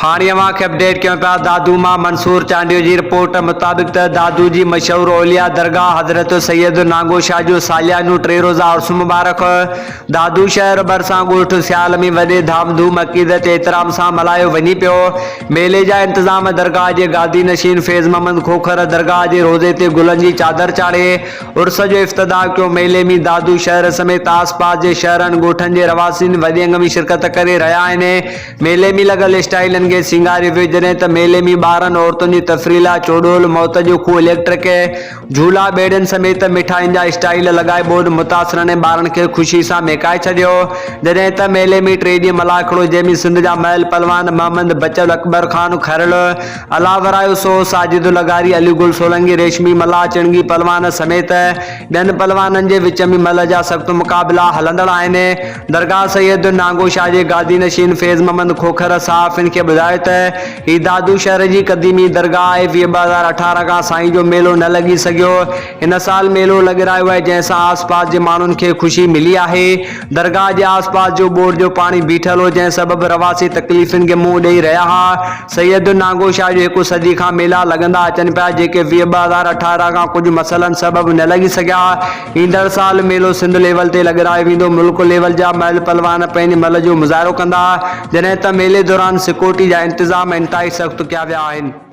هاڻي اوهان کي اپڊيٽ ڪيون پيا دادو مان منصور چانڊيو جي رپورٽ مطابق ته دادو جي مشهور اولياء درگاهه حضرت سيد نانگو شاهه جو ساليانو ٽي روزه عرس مبارڪ دادو شهر ڀرسان ڳوٺ سيال ۾ وڏي ڌام ڌوم عقيدت احترام سان ملهايو وڃي پيو. ميلي جا انتظام درگاهه جي گادي نشين فيض محمد کوکر درگاهه جي روضي تي گلن جي چادر چاڙهي عرس جو افتتاح ڪيو. ميلي ۾ دادو شهر سميت آس پاس جي شهرن ڳوٺن جي رهواسين وڏي انگ ۾ شرڪت ڪري رهيا آهن. ميلي ۾ لڳل اسٽائلن کي سينگاريو ويو جڏهن ته ميلي ۾ ٻارن عورتن جي تفريح لاء چوڏول، موت جو کوهه، اليڪٽرڪ جهولا، ٻيڙين سميت مٺاين جا اسٽائل لڳائي ٻوڏ متاثرن ۽ ٻارن کي خوشي سان مهڪائي ڇڏيو جڏهن ته ميلي ۾ ٽي ڏينهن ملاکڙو جنهن ۾ سنڌ جا مئل پهلوان محمد بچل، اڪبر خان کرل، الله ورايو سوهو، ساجد لغاري، علي گل سولنگي، ريشمي ملاح، چڻگي پهلوان سميت ٻين پهلوانن جي وچ ۾ ملهه جا سخت مقابلا هلندڙ آهن. درگاهه سيد نانگو شاهه جي گادي نشين فيض محمد کوکر صحافين کي ٻڌايو ته هي دادو شهر جي قديمي درگاهه آهي ويهه 2018 کان سائين جو ميلو نه لڳي سگهيو هن سال ميلو لڳرايو آهي جنهن سان آس پاس جي ماڻهن کي خوشي ملي آهي درگاهه جي آس پاس جو ٻوڏ جو پاڻي بيٺل هو جنهن سبب رهواسي تڪليفن کي منهن ڏئي رهيا ها سيد نانگو شاهه جو هڪ صدي کان ميلا لڳندا اچن پيا جيڪي ويهه 2018 کان ڪجهه مسئلن سبب نه لڳي سگهيا. ايندڙ سال ميلو سنڌ ليول تي لڳرايو ويندو ملڪ ليول جا مئل پهلوان پنهنجي ملهه جو مظاهرو ڪندا جڏهن ته ميلي دوران سيڪيورٽي جا انتظام انتهائي سخت ڪيا ويا آهن.